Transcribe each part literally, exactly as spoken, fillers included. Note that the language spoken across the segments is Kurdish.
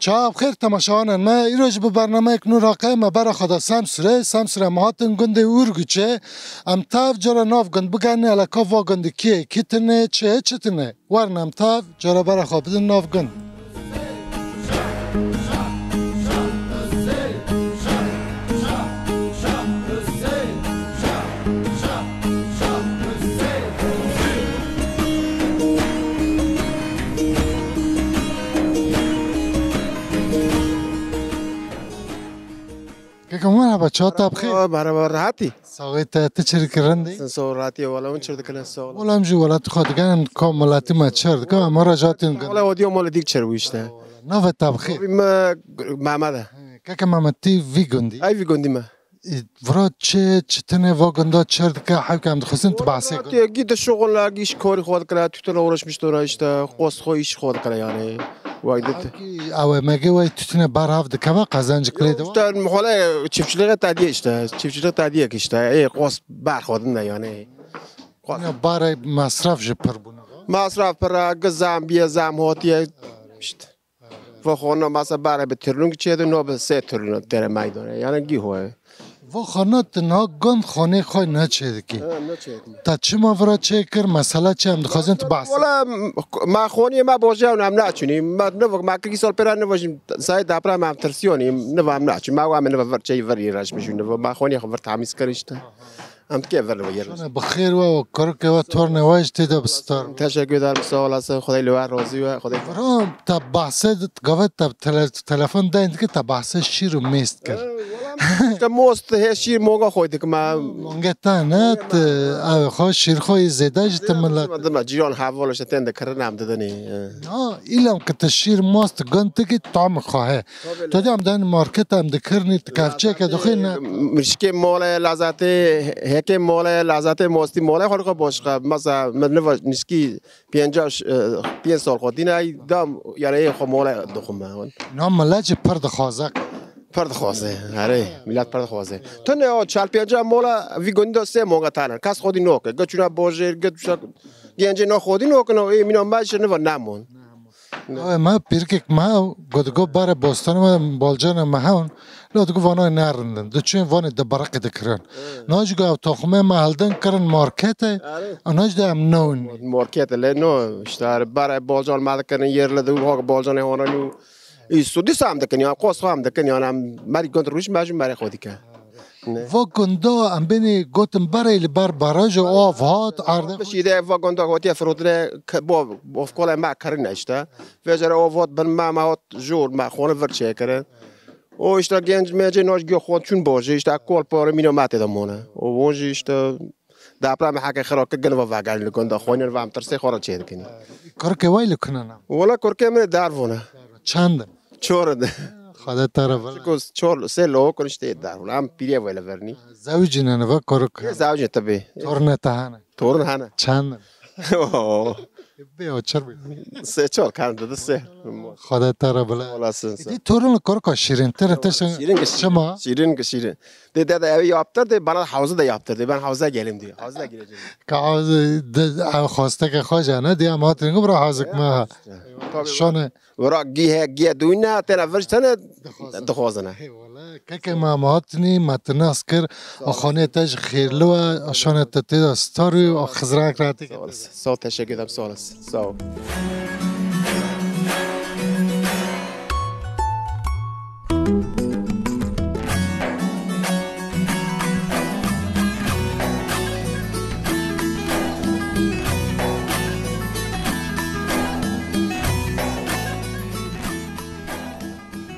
Çawa bi xêr temaşevanên me, îro jî bi bernameyek nû raqeyê me bera xwe de Semsûrê. Semsûrê me hatin gundê Urguçê. Em tev cara nav gund bigerin, hele ka va gundî kî ye, kî tune, çi ye, çi tune. Werin em tev cara bera xwe bidin nav gund. Keke merhaba, çawa te bi xêr? Merhaba, rehatî? Saxê te, tu çi dikî, rind î? Sen sağ ol, rehatî, wala hûn çi dikin, sağ ol. Wala em jî welatî xwe digerin, kom welatî me çer dike, em re jatîn gund. Wala odiyo mala dîk çer bû işte. Navê te bi xêr? Navê me Mehmet e. Keke Mehmet, tu vî gundî? Ay vî gundî me. E, vira çi, çi tune va gunda çer dike, hewke em dixwestin tu behsê gund. Gî de şoxola, gî şikorî xwe dikira, tütüne uğraşmış dora işte, qos xwe iş xwe dikira yani. Wek de. Ki ew emegê we tütüne ber hev dikeve, qezencik lê de. İşte muhale çiftçiliğe tadiye işte, çiftçilik tadiye ki işte, e, qos ber xwe dinde yani. Qos. Ya bare masraf ji pir bûne. Masraf pir, gizam biye, zam hotiye, işte. Vo xorna masa bare bi tirlûn çê de, no bi sê tirlûn tere meydane. Yani gî hoye. Vo xorna tu niha gund xonê xwe ne çê dikî. Ha, ne çê dikî. Ta çima vira çê kir, mesela çi em dixwazin tu behs. Wala, m-, ma xoniyê me boje ew em naçûnî. Ma ne vok, ma kî sal pêra ne vojim, say dapra ma em tirsiyonî, ne va em naçûn. Ma wa me ne va vir çey vir îraşmiş, ne va ma xoniyê xwe vir tamiz kir işte. Em dikê vir li we yer. Şone bi xêr we û kurikê we, tornê we jî tê de bi star. Teşekkür ederim, sağ olasın. Xwedê li we razî we. Xwedê. Bro, te bahsê di, gavê te tele-, telefon deyn dikir, te bahsê şîr û mêst kir. Ee, wala işte most he şîr monga xwe dikim. Monge te ne, te, ew xwe şîr xwe yî zêde ji te milet. Dima, dima, cîran heval işte tên de kirin em didinî. Ee. Na, îlem ki te şîr most gund dikî tam xwe he. Tabii. Tu dê em den market em dikirnî, tu kevçeke dixwî ne? Mişkê mole, lazatê, hekê mole, lazatê mostî mole, xwe xwe boşqa. Masa, min niva nişkî pênca, e, pênc sal xwe dîne, ay dam, yani ê xwe mole dixwim me. Na millet jî pir dixwaze. Pir dixwaze, herê, millet pir dixwaze. Tu ne o çal pênca mola, vî gundî de sê monga tane. Kes xwedî noke. Ge çûna bojêr, ge çûna gencê na xwedî nokin, ê mîna me jî niva nemon. Ew me pîrkek me got, got bare bostanê me, balcana me hewn, la digo vana nerindin. Diçûn vanê de beraqê dikirin. Hı. Na jî got ew toxumê me hildin kirin marketê, Erê. Ana jî de em newn. Marketê lê no, işte, erê, bare balcan me dikirin, yerli de, hak balcanê hona nû. Î sudî sam dikin ya, qos xam dikin ya, em merî gund rûş me jî merê xwe dike. Ne. Va gunda em bênî gotin berê li ber barajê av hat erdê. Şîde va gunda gotiye firotine ke-, bo, bofkola me kirine işte. Vêjere av hat bin me, me hat jor me xone vir çêkirin. O işte genc mecê noj giyo xon çun bojê işte kol pore mino me tê de mone. O vonjî işte dapra me heke xira ke gin va vegelin li gunda xonir va em tirsê xora çêdikin. Kurke way li kunana? Wala kurke min dar vona. Çend? Çor de. Xwedê te re vila. Çiko çor, sê lok in işte dar. Em pîrê vele vernî. Zewicîne ne ve kuruk. Zewicîne tabii. Torne te hene. Torun hene. Çend in? Oo. Bê o çir bî. Sê çor kan de sê. Xwedê te re vila. Olasın sen. Di torun kuruka şirin. Tere te sen. Şirin ki şirin. Çima? Şirin ki şirin. De, de, de evi yaptırdı, bana havuzu da yaptırdı. Ben havuza gelim diyor. Havuza gireceğim. Ka havuzu de, ev xwesteke xwe jane, diye em hatin bira hazik me ha. Tabii. Şone. Wira gihe, gihe duyna, tena virj tene dixwazine. Eyvallah. Keke me, me hatinî, me ti nas kir. Sağ ol. Xanê te ji xêrli we, şanê te tê de star û xizranek rahatî. Sağ olasın. Sağ ol, teşekkür ederim. Sağ olasın. Sağ ol.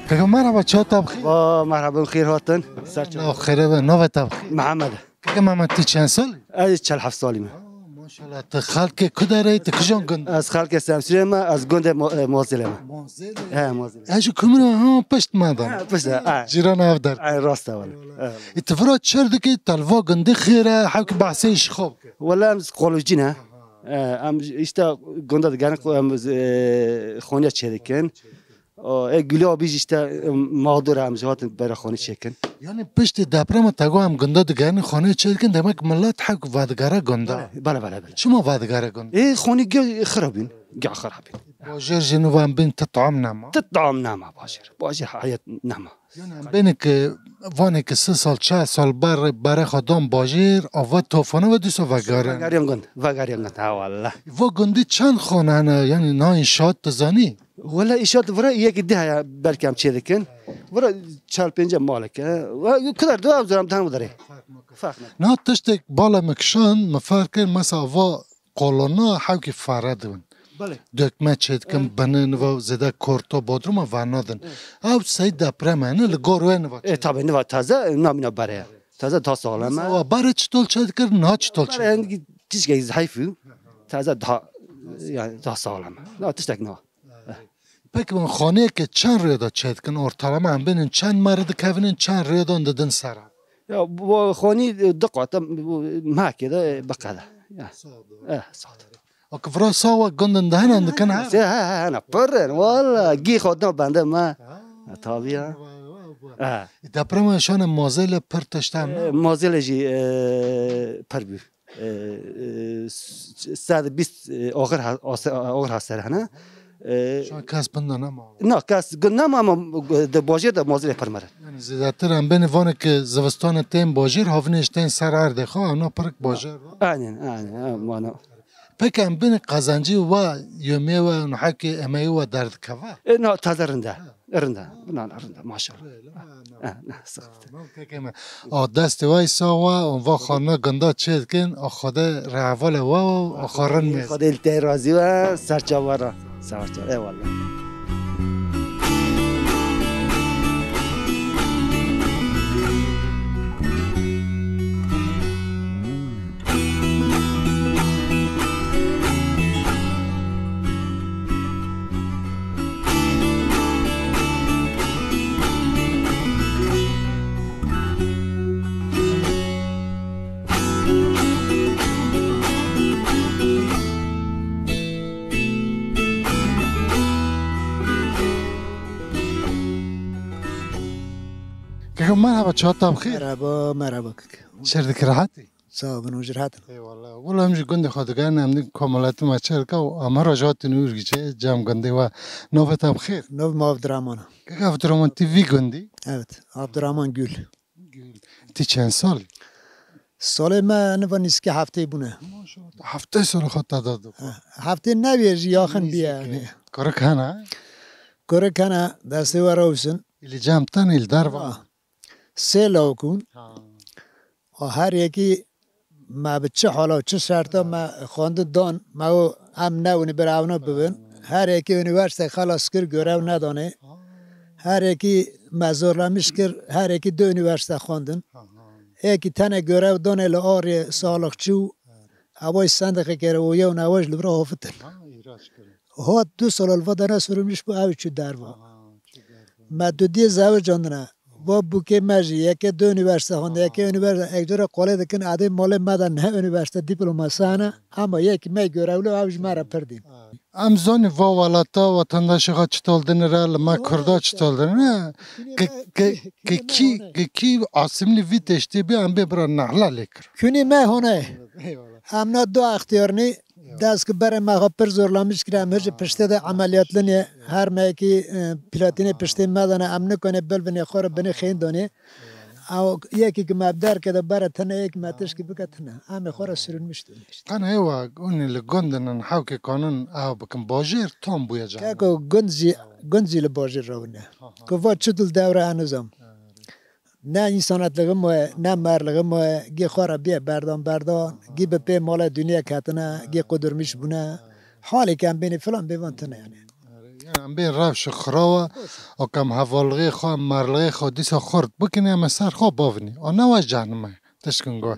Kaka, merhaba, çawa te bi xêr? Va, merhaba, xêr hatin. Ser çawa? Nav xêre be, navê te bi xêr? Mihemed. Kaka Mihemed, tu çend salî? Ez çel heft salî me. Aa, maşallah, tu xelkê ku derê, tu kijan gund? Ez xelkê Semsûrê me, ez gundê Mo-, e, Mozilê me. Mozilê? He, Mozilê. Ez ji Kumro, ha, pişt me de. He, pişt de, he. Cîran ev der. He, rast e, wele. Eyvallah. He. Î tu vira çer dikî, te li va gundî xêr e, hewkî behsê ji xwe bike. Wele em qolûcî ne. He, em işte gunda digerin, em, e, xoniya çêdikin. O, e, Gulê Abî jî işte, e, mağdur em jî hatin bera xanî çêkin. Yani piştî deprema te got em gunda digerin xanê çêdikin, demek millet hewk vedigere gunda. Bele, bele, bele, bele. Çima vedigere gunda? E, xanî ge xirabîn, ge xirabîn. Bajêr jî nivan bin ti tam nema. Ti tam nema bajêr. Bajêr hayat nema. Yani em bêne ki vanê ki sê sal, çar sal ber, bere xwe dan bajêr, ava tofana ve dîsa vegerin. Vegerin gund, vegerin gund, ha wallah. Va gundî çend xane hene, yani na inşaat dizanî? Wala îşat vira yekî dî heye belkî em çê dikin. Vira çar pênce malek e. Wa kudar dua zaram dan wudare. Fark ne. Na tiştek bala me kişand, me fark kir, mesela va kolona hewkî fare dibin. Belê. Dökme çêdikin, bini niva zêde korto bodruma vanadin. Ew sey deprem e, ne li gor we niva. E, tabi niva taze, namîna bare. Taze daha sağlam e. Wa bare çitol çêdikir, na çitol çêdikir. Bare tiştek zayıf. Taze daha, yani daha sağlam. Na tiştek niva. Peki, bu xaneyeke çend rêda çêdikin ortalama? Em bênin çend merê dikevinin, çend rêdan didin sera? Ya, bu xanî, e, du qat e, bu mehekê de, e, biqede. Ya. Sağ ol. Eh, sağ ol. Ak vira sawa gundin de henan dikin ha? Se, he, he, hena, pir in, walla, gî xwe dina bende me. Ha. Ha, tabii ya. Vay, vay, vay. Ha. E, deprema şana mazêle pir tiştan, e, ne? Mazêle jî, e, pir bû. E, e, s-, sed bîst, e, oxir ha-, ase-, oxir ha ser hene. E, Şan kes bin de nema. Na, kes gun nema ama de bajêr de mazî lê pir mere. Yani zêdetir em bêne vanê ki zivistane tên bajêr, havnê jî tên ser erdê xwe, ana pirik bajêr. Aynen, aynen, ha, mana. Peki em bêne qazancî wa yomê we, û hekê emeyê we derdikeve? E, na, taze rinde. Rinde, nan rinde, maşallah. Öyle mi? Ha, ne, sıkıntı. Tamam, kekeme. A destê we sawa, û va xanina gunda çêdikin, a Xwedê rehevale we, a xwe rin mêz. Xwedê li te razî we, serçava ra. Serçava, eyvallah. Keko, merhaba, çawa te bi xêr? Merhaba, merhaba kek. Çêr dikî, rehetî? Sağ olun, hocam, rahatım. Eyvallah. Wala em ji gundê xwe digerin, em din komelati me çêrka û em her roj hatin Ûrgicê, cem gundê we. Navê te bi xêr? Navê me Abdurrahman. Kek Abdurrahman, tu vî gundî? Evet, Abdurrahman Gül. Gül. Tu çend sal? Salê me niva nîskî heftê bûne. Maşallah. Heftê sal xwe te da dixwe. Ha, heftê nebê jî yaxin bî yani. Kurik hene? Kurik hene, destê we rewsin. Îlî cem tenê li derva? Ha. Sê lawik bûn. Ha. Û her yekî me bi çi hala û çi şerta me xwendin dan, me û em newin bir evna bibin. Her yekî unîversîte xelas kir, görev nedanê. Ha. Her yekî me zorlamiş kir, her yekî du unîversîte xwendin. Ha, ha. Yekî tenê görev danê li arê sağlıkçı û Evet. Ewa sendiqê kere û yew newej li vir hafitin. Ha, îhraç kirin. Hat du sala li va dene sürülmüş bû, ew çû derva. Aha, çû derva. Me dudiyê zewicandine. Va bûkê me jî, yekê du unîversîte xwend, yekê unîversîte, ek cara qolê dikin, edê malê me de ne unîversîte dîploması hene, ama yekî me görevli, ew ji me re pir dîn. Em zanî va welata, wetendaşê xwe çital dinire, li me Kurda çital dinire. Ki, ki, ki kî, ki kî asimlî vî tiştê bî, em bê bira nehla lê kir. Künî me hone. Eyvallah. Em na du extiyarnî, eyvallah, dest ki berê me xwe pir zorlamiş kir, em hijî piştê de emeliyatlinê, her meyekî, e, platînê piştê me dane, em nikonê bilvinê xwe re binê xeyndonê. Ew yekî ki me derke de bere tine, yekî me tişkî bike tine. Em ê xwe re sürünmüş dûnê işte. Qenê wa hûn li gund in, hewkê kanin ew bikin. Bajêr tam bûye can. Keko gund jî, gund jî li bajêr re hûn e. Ha, ha. Ku va çi dil dewre enizam. Ne însanetligim we, ne merligim we, gê xwe re bîye berdan berdan, gî bi pê mala dinyê ketine, gê qudurmîş bûne. Halê ke em bênê filan bêvan tine yani. Yani em bên rewşa xirawa, o ke em hevalixê xwe, em merlixê xwe dîsa xurt bikin, em ê ser xwe bavinî. O ne wê cehnime, tişkin go.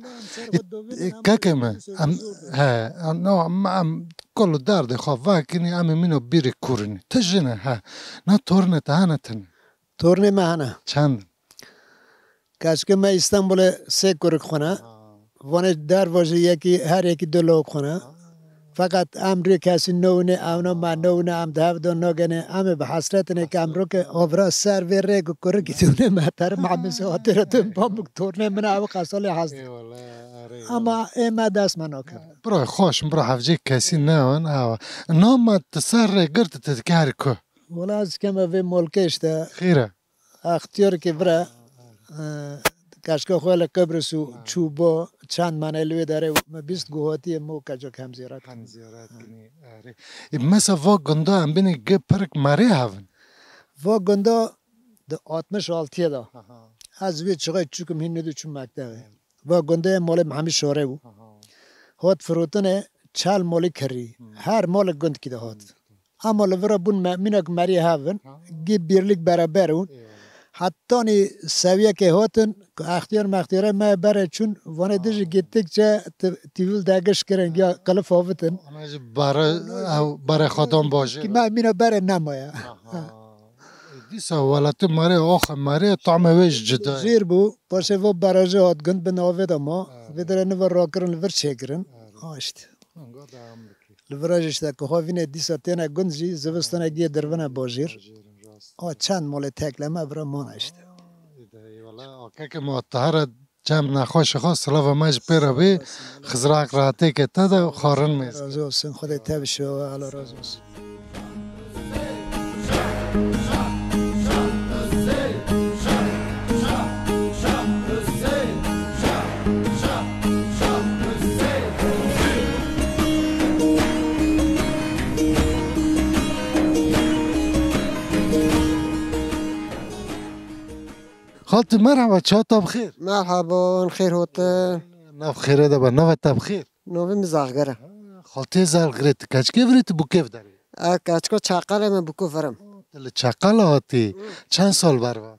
Kekê me, em, he, em, no, em, em kol û derdê xwe vekinî, em ê mîno bîrê kûrinî. Ti jin e, he. Na tornê te hene tine? Tornê me hene. Çend? Keçikê me Îstanbulê sê kurik xwine. Ha. Vanê derva jî yekî, her yekî du lawik xwine. Ha. Feqet em rê kesî newine, ewna me newine, em di hev de nagene, em ê bi hesretinê ke em roke, o vira ser vê rê ku kurikî tune me ter, me min hatire tun pamuk tornê min ew qesalê hest. Eyvallah, erê, Ama eyvallah. Ê me dest me nakeve. Bira xweş, bira hevcê kesî newan, ewa. Nama tu ser rê girt tu dikari ku? Wala ez keme vê molkê işte. Xêre. Extiyar ki vira, e, keşke xwe li Qibris û Ha. Çûbo çend mane li wê derê me bîst guhatiye mo kecek hem ziyaret. Hem ziyaret kinî, erê. E, mesela va gunda em binî ge pirik merê hevin. Va gunda di altmış altıya da. Aha. Ez wê çixê çûkim hîn nediçûm mektevê. Evet. Va gundê molê Mehemî Şorê bû. Aha. Hot firotine çel molî kirî. Hmm. Her molek gundkî de hot. Hmm. Ama li vira bûn me, mînak meriyê hevin, Ha. Gê birlik beraber û Eyvallah. Hetanî sewiyekê hatin, ku extiyar mextiyara me berê çûn, vanê dijî Ha. Gittikçe ti-, tîvil degiş kirin, ya qilif havitin. Ana jî bare, ew bare xwedan bajê. Ki me mîna berê nemaye. Aha. Dîsa welatê me rê, oxa me rê, tame wê jî cuda ye. Jêr bû, paşê vo barajê hat gund bin avê de ma, Ha. Vê derê niva rakirin li vir çêkirin. Ha. Ha işte. Ango dewam dike. Li vira jî işte ku xwe vînê dîsa têne gund jî zivistane gê dirvine bajêr. Bajêrin rast. A çend molê tekleme vira mane işte. Aa, îde eyvallah. A keke ma tahara cem nexweşi xwe silava me ji pê re bê. Xizrak rahatê ke te de xwarin mêz. Razı olsun. Xwedê te bişo. Allah razı olsun. Xaltî merhaba, çawa te bi xêr? Merhaba, xêr hotin. Nav xêre de be, nava te bi xêr? Navê min Zahgere. Ha, xaltê Zahgere, tu keçikê virê tu bûkê viderê? Ez keçika Çaqalê me bûko virim. Tu li Çaqala hatî? Hı. Çend sal berva?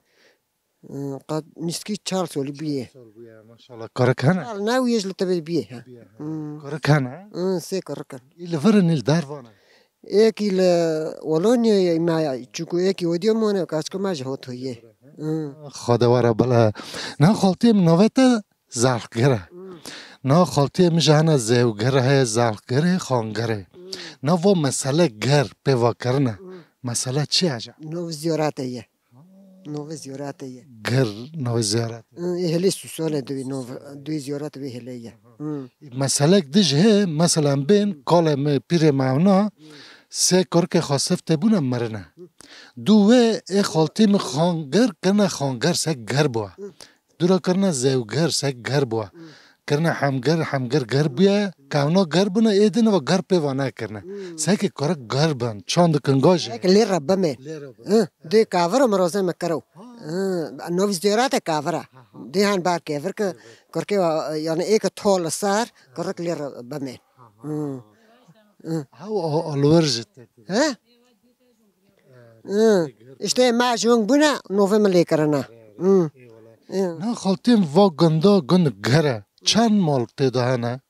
Hı, qet nîskî çar solî bûye. Çar sal bûye, maşallah. Kurik hene? Çar ne û yê ji li tevê bûye, ha. Bûye, ha. Hı. Kurik hene? Hı, sê kurik in. Î li vir in, î li dervan in? Êkî li Walonyayê me, çunku êkî wediya mane, keçika me ji hot hoyê. Hı. Xwedê were bila. Na xaltê min navê te Zalxgir e. Hmm. Na xaltiyê min jî hene zewgir heye, zalxgir heye, xangir heye. Hmm. Na vo mesele gir pê va kirine. Hmm. Mesele çi ye ca? Nov ziyarete ye. Nov ziyarete ye. Gir, nov ziyaret. Hmm, ê hilê Sûsane duyê nov, duyê ziyaret vê hilê ye. Hmm. Meselek dij heye, mesela bên, kalê me, pîrê me evna, sê kurkê xwe siftê bûne mirine. Du wê ê xaltî min xangir kirine, xangir se gir bû. Dûra kirine zewgir, se ger bûye. Hmm. Kirine hemgir, hemgir ger bûye. Kevna ger bûne, ê din ve ger pê ve nekirine. Hmm. Seke kurik ger bin, çand dikin gajê. Seke lê re bimê. Lê re bimê. Hı, dê kavir û miroze me kiro. Ha. Hı, novî ziyarete kavir e. Ha, ha. Dê han bar kevir ke, evet, kurke, yani ê ke to li ser, kurik lê re bimê. Ha, ha. Hı. Hı. Ha, o, o, li wir jî te. He? Hı. İşte me jong bûne, nove min lê kirine. Hı. Hı. Na xaltên va gunda gund gere. Çend mal tê de hene?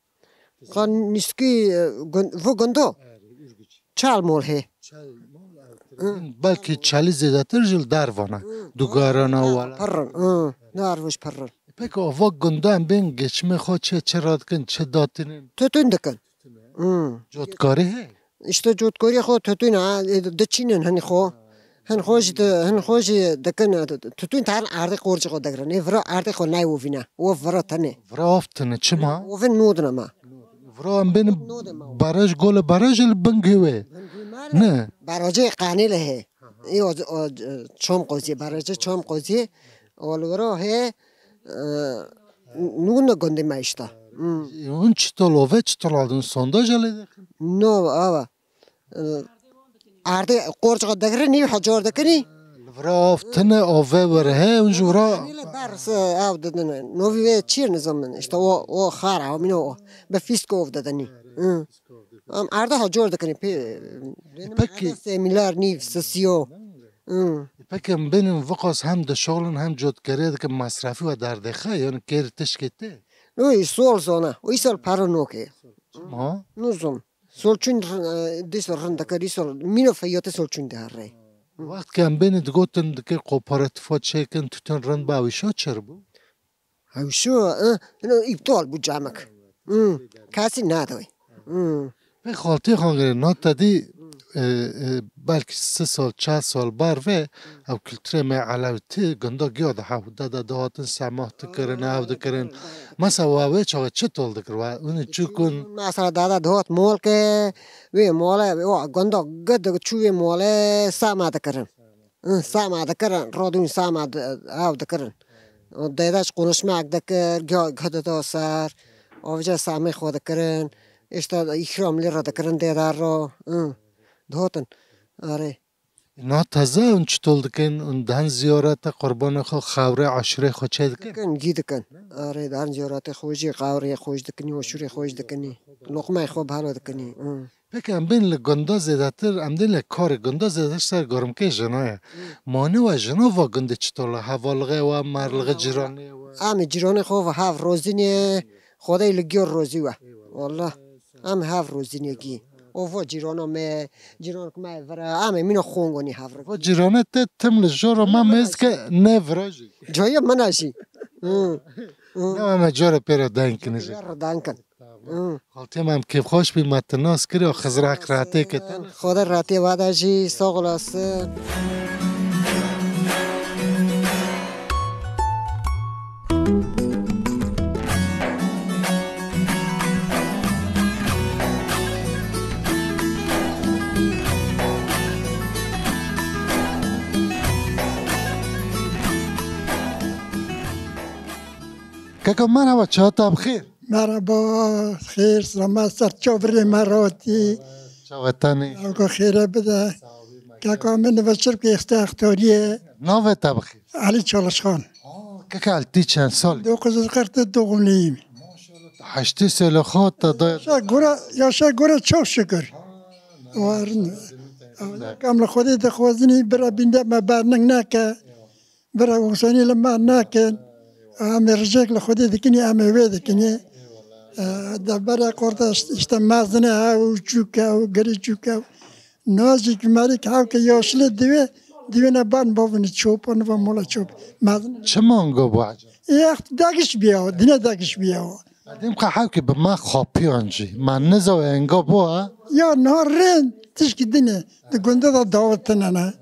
Xan nîskî, e, gun-, vu gundo. Çal mol hê. Hı. Belkî çalî zêdetir ji li dervan e. Hı. Dugarana wala. Pirrin, hı. Ne arvuj pirrin. Peki o va gunda em bên geçimê xwe çi, çi radikin, çi datinin? Tütün dikin. Hı. Cotkarî heye? İşte cotkarî xwe tütün ha, e, diçînin hin xwe. Hin xwe jî di-, hin xwe jî dikin, e, tütün ter erdê qorcî xwe digirin. Ê vira erdê xwe nayê ovîne. O vira tenê. Vira av tine, çima? Ovin nodine me. Vira em bên baraj, gole baraj li bin gê wê. Ne. Barajê qanê le hê. Ê o, o, çom qozî, barajê çom qozî. O li vira hê, e, nû ne gundê me işte. Hmm. Hûn çital ove, çital aldin sondaj lê dikin? No, ava. E, erdê qorcî xwe digirin, nîv hecar dikinî. Li vira av tine, ave were he, hûn ji wira. Nîle ber, se, av didin. Novî vê çîr nizam min. İşte o, o xar, o mîno o. Bi fîsko ov didinî. Hı. Em erdê hecar dikinî. Pê, peki. Erdê sê milyar nîv, sisiyo. Hı. E, peki em bênin viqas hem dişoxlin hem cotkerê dikin, mesrefî we derdêxe, yani kêr tişkê tê? No, îsol zona. O îsol paro noke. Çima? Nizam. Sol çûn r-, e, dîsol rind dikir, îsol mîno feyatê sol çûn diherre. Wext ke em bênin digotin dike kooperatîfa çêkin, tütün rind be, ew îşa çir bû? Hewşo, e, ino îptal bû camek. Hmm, kesî nadawê. Hmm. Pê xaltê xangirê, na te dî, e, e, belkî sê sal, çar sal bar ve, ew kulturê me elewtî gunda giya de hew. Dede dihatin semah dikirin, ew dikirin. Mesela wa wê çaxê çi tol dikir? Wa hûn çûkun? Mesela dede dihat mol ke, wê mole, wa gunda gid çû wê mole sema dikirin. Hı, sema dikirin, rodûn sema di-, ew dikirin. O dêde ji konuşmek dikir, giya gidida ser, avca semê xwe dikirin, işte îkram lê re dikirin dêde re, hı, dihotin. Arê. Na teze hûn çitol dikin? Hûn dihin ziyarete qurbana xwe, xewrê aşirê xwe çê dikin? Dikin, gî dikin. Arê, dihin ziyarete xwe jî, xewrê xwe jî dikinî, aşirê xwe jî dikinî. Loqmeyê xwe bi helo dikinî, hı. Peki em bên li gunda zêdetir, em dên li karê gunda zêdetir ser gormkê jina ye. Mane we jina va gundê çitol e? Hevalixê we, merlixê cîranê we? Em ê cîranê xwe ve hev rozînê, Xwedê li gor rozî we. Eyvallah. Wallah. Em hev rozînê gî. O va cîrana me, cîranek me vira, em ê mîna xongonî hev re. Va cîrane te tim li jora me mêz ke ne vira jî. Cayê min e jî. Hı. Hı. Ne me cara pê re deng kinî jî. Pê re deng kin. Hı. Xaltê me, em kêfxweş bî me tu nas kiriya, Xizir hak rehetê ke te. Xwedê rehetê we de jî, sağ olasın. Keko merhaba, çawa te bi xêr? Merhaba, xêr, selamet, ser çavirê me ratî. Çavetanî. Ewka xêre bide. Keko min ve çirkê xiste extariye. Navê te bi xêr? Ali Çalışkan. Aa, keke Ali, tu çend sal? Dokuz yüz kırk doğumluyum. Maşallah, tu heştê sal xwe te da. Yaşa göre, yaşa göre çok şükür. Warin. Kam li Xwedê dixwazinî bira bînde me berning neke. Bira wexsanî li me nakin. Em ê rijek li Xwedê dikinî, em ê wê dikinî. E, de bere qorte işte, işte mezine ew, çûke ew, girî çûke ew. Nazîk merîk hewke yaşli divê, divê ne ban bavin çop, ne va mola çop. Mezine. Çi mango bu acaba? E, ext dagiş biya, dine dagiş biya. Dîm ka hewkî bi me xapiyan jî. Me nizaw enga bû ha? Ya niha rên tişkî dinê. Di gundê de dawet tine ne.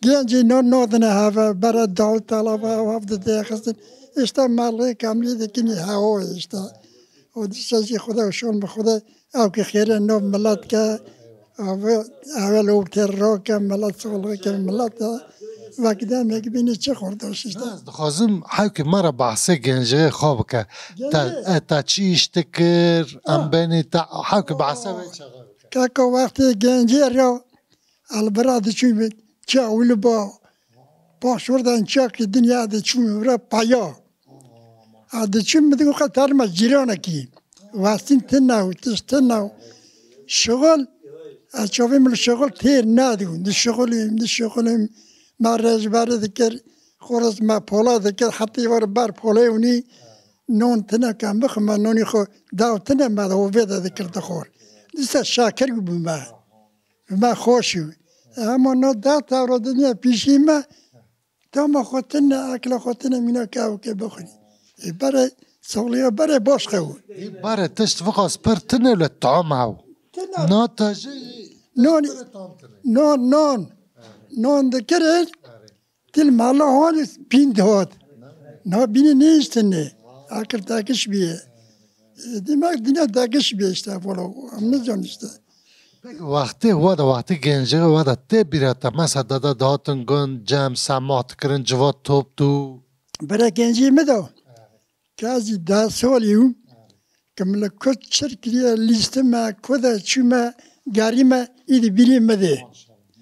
Gencî no nodine heve, bere dawet talaba, hev dide xistin. İşte malê kamlî dikinî hewo işte. O dişe jî Xuda şon bi Xuda. Ew ki xêre no milet ke, ev, evel û ke ro ke milet, solxê ke milet e. Vekî demek bînî çi xordoş işte. Ez dixwazim hewkî me re behsê gencixê xwe bike. Te, Gencî? E, te çi îş dikir, em Ha. benî te hewkî behsê wê çaxê bike. Keko wextê gencî re elbira diçûn çi ewil ba. Paşordan çi ki dinya diçûn re paya. A diçûn min digo qe terma cîranekî. Westin tine û tiş tine û şixul, ez çavê min li şixul têr nadigo. Di şixulîm, di şixulîm. Me rejberî dikir, xorez me pola dikir, hetî war ber polê ûnî non tine ke bixwe, me nonî xwe daw tine, me de ovê de dikir dixwar. Dîsa şakir bû me. Bi me xweş û. Hema no da tevra dinya pîşî me, Tama xwe tine, ekla xwe tine mîna kevokê bixwînî. Ê berê, soxliya berê baş xew. Ê berê tişt vixas pir tine le tam hew. Tine. Na te jî Non, pir tam tine. Non, non. Non dikirin, til mala hol pînd hot. Na bînî nêştine. Akir tekiş biye. E, demek dine dagiş bê işte, valla, em nizan işte. Peki, wextê we de, wextê gencixê we de tê bîra te, mesela dede dihatin gund, cem, sema dikirin, civat top dû? Bira gencî min de, kezî deh solî û, ki min li ku çir kiriye, lîstime, ku de çûme, gerîme, îdî bîrî min de.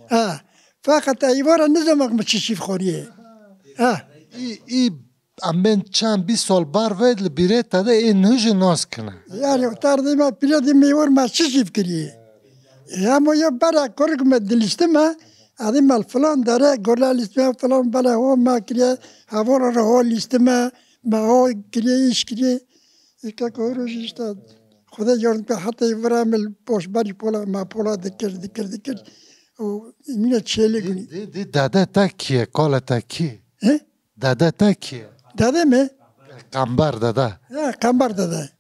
Ha, feqet eyvara nizamek min çi şîv xoriye. Ha. Î, î Em bên çend bîst sal bar ve li bîrê te de ê nuh jî nas kine. Yani, tardê me pîre dê mêwar me çi jîv kiriye. Hemo ya bere kurik me dilîştime, adê me filan dere, gola lîstime filan bere ho me kiriye, hevala re ho lîstime, me ho kiriye, îş kiriye. Îka koro jî işte, Xwedê yardım ke, heta vira me poş berî pola, me pola dikir, dikir, dikir. O mine çêlik. Dî, dî, dî dede te kî ye, kale te kî? He? Dede te kî ye? Dede mi? Qember dede. Ya, Qember dede.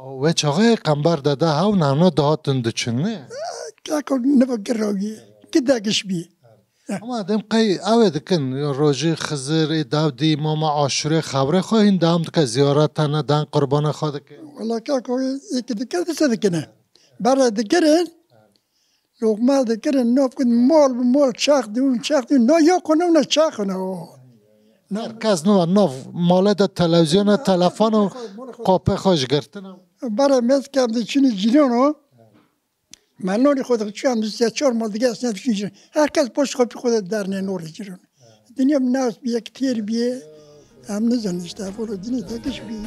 Wê çaxê qember de de hewn hevna dihatin diçin, ne? Keko niva girawî, ki degiş bî. Ama dem qey ew ê dikin, yo rojî Xizir, ê dawdî, mama Aşûrê, xewrê xwe hîn dewam dike, ziyareta ne dan qurbana xwe dike. Wala keko, ê ki dikir, dise dikine. Bere dikirin, loqma dikirin, nav kut mol bi mol çax diwin, çax diwin. Na ya xwe ne, na çax ne o. Her kes niva nav malê de televizyona, telefon û qapê xwe ji girtine. Bere mez kem de çinî cîran o. Melonê xwe dixin, çi em sê çar mal dige esne diçin cîran. Her kes poşt xwe pî xwe de dernê norê cîran. Dinya nas bîye, ki têr bîye. Em nizanin işte, ev olo dinê de giş bîye.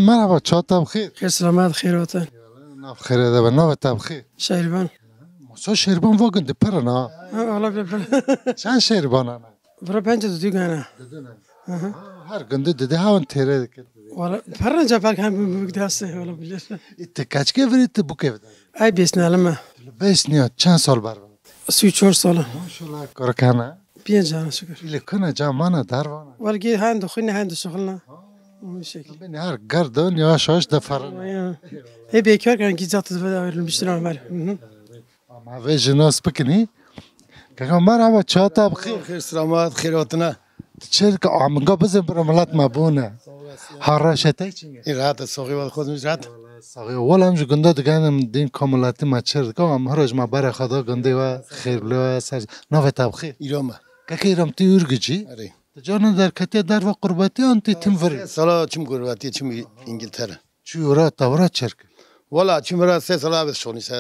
Merhaba, çawa te bi xêr? Xêr selamet, xêr hate. Nav xêrê de be, navê te bi xêr? Şehriban. Musa Şehriban va gundî pir in ha. Ha, valla bile pir. Çend Şehriban hene? Bira bence de dugana. Didin in. Hı hı. Ha, her gundî didi hewan têre dike. Valla pir in, ca belki hem bu, bu deste, valla bilir. E, ti keçke virî, ti bûke vidar. Ay bêsnelime. Bêsniya, çend sal ber? Sî û çar sal e. Maşallah, kurkana. Pênc ana şükür. Îlê kuna camana darvana. Wal gê hend xwîne, hend şixilna. Bu şekil. Beni her gerdon yavaş yavaş deferin. Ya. Hê bêkar kan gî zat ve ayrılmıştır ama. Hı hı. Ama ve jinas bikinî. Kaka merhaba, çata bixir. Xêr selamat, xêr hatine. Tu çêrke aminga bizin bir milet me bûne. Harra şetey çinge. Ê rahat, soxî wal xozmiş rahat. Saxî, wala em ji gunda digenim din komilati me çêr dike, em hiro ji me berê xwe da gundê we xêr bile we ser navê te bixêr. Îrama. Keke Îram, tu Ürgücî? Erê. Tu canan derketiye derva qurbetî an tu tim virî? Sê sala çim qurbetî, çim Îngiltere. Çi ora tavra çêr kir? Wala çim ora sê sala bi şonî se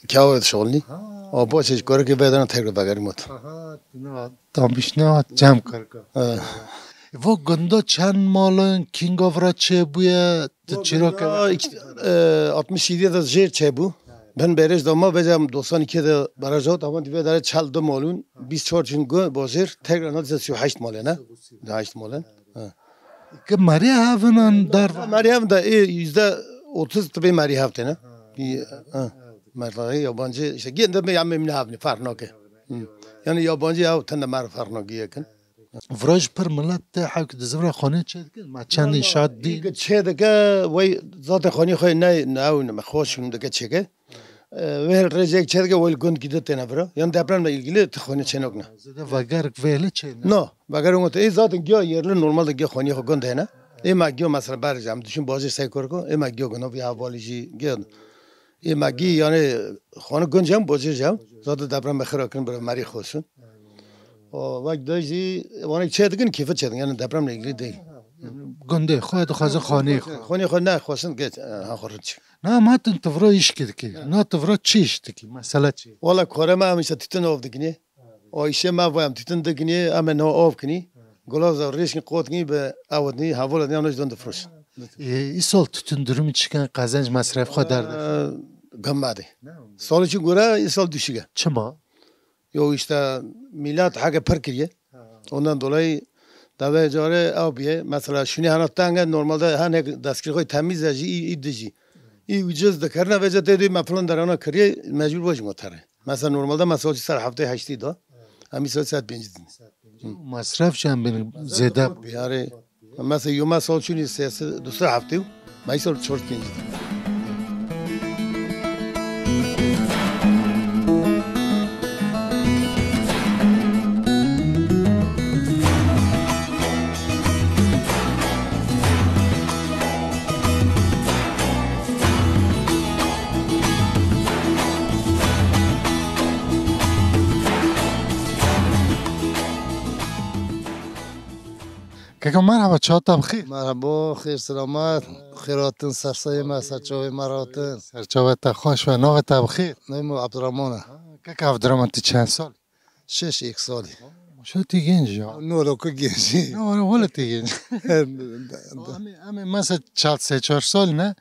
Kawê dişixulî. Ha. O boşê ji korikê vedana tek vegerî mot. Aha, tuna tam bişna cem korika. Ha. Vo gunda çend malin, kinga vira çêbûye, tu çîroke ve? Iki, e, altmış yedi de jêr çêbû. Ben berêj dama vecem doksan iki de baraj ot, ama dibe dare çel du malin, bîst çar çin gu bojêr, tek rana dise sî û heşt malin, ne? Heşt malin. Ha. Ki merî hevin an dar? Merî hevin de ê yüzde otuz tibê merî hev têne. Ha. Ê, ha. Merî yabancı işte gene de ya memnun hevni fark nake. Hı. Yani yabancı ya tende mer fark nake yakın. Viraj pir millet te hevk dizivra xanê çê dikin. Ma çend inşaat dî. Çê dike vay zaten xanê xwe ne, ne ew ne xweş dike çêke. E, vêl rêzek çêdike, wêl gund gî de têne vira. Yan depremle ilgili ti xonî çênok ne. Zêde vegerek vêle çêne. No, vegerek got, ê zaten giya yerli normalde giya xonî xo gund hene. Ê ma giya mesela bercem, düşün bacı sey korko, ê ma giya gund, bir havalî jî giya. Ê ma giya yani xonî gund cem, bacı cem. Zaten deprem xira kin bir meri xoşun. O vak da jî, vanek çêdikin, keyfe çêdikin, yani depremle ilgili değil. Gundê xo, dixwaze xonî xo. Xonî xo ne, xoşun geç, e, ha xo rinç. Na, ma tu vira îşkê dikî. Ha. Na tu vira çi îş dikî? Mesela çi? Wala kore me em işte tütün av dikinî. O işe me vayam tütün dikinî, em ne av kinî. Gulaza rêşkin qot kinî be awadnî, havola ne yanlış dön difroş. E, îsal tütün durumu çiken, qezenc mesref xo derde. E, gemmade. Sali çi göre îsal düşüge. Çima? Yo işte milat hake pir kiriye. Ha. Ondan dolayı da ve care ew biye. Mesela şunu hana tenge normalde hane destgirxoy temiz e jî, î, î dijî. Î ucuz dikerine ve cete de me filan derana kiriye, mecbur bojim o tere. Mesela normalde mesela ser heftê heştî da. Em îsal saet pêncî din. Masraf çend bin zêde? Biyare. Mesela yoma sal çûnî sêsed, du sed heftê û me îsal çar pêncî. Keko merhaba, çawa te bi xêr? Merhaba, xêr selamet. Xêr hatin, sersayê me, serçavê me re hatin. Serçave te xweş be, navê te bi xêr? Navê min Abdurrahman e. Ha, keko Abdurrahman, tu çend sal? Şeş ek salî. Maşallah, tu genc ya. No, lo ku genc. No, wala tu genc. Em ê, em ê mesela çar, sê çar sal ne?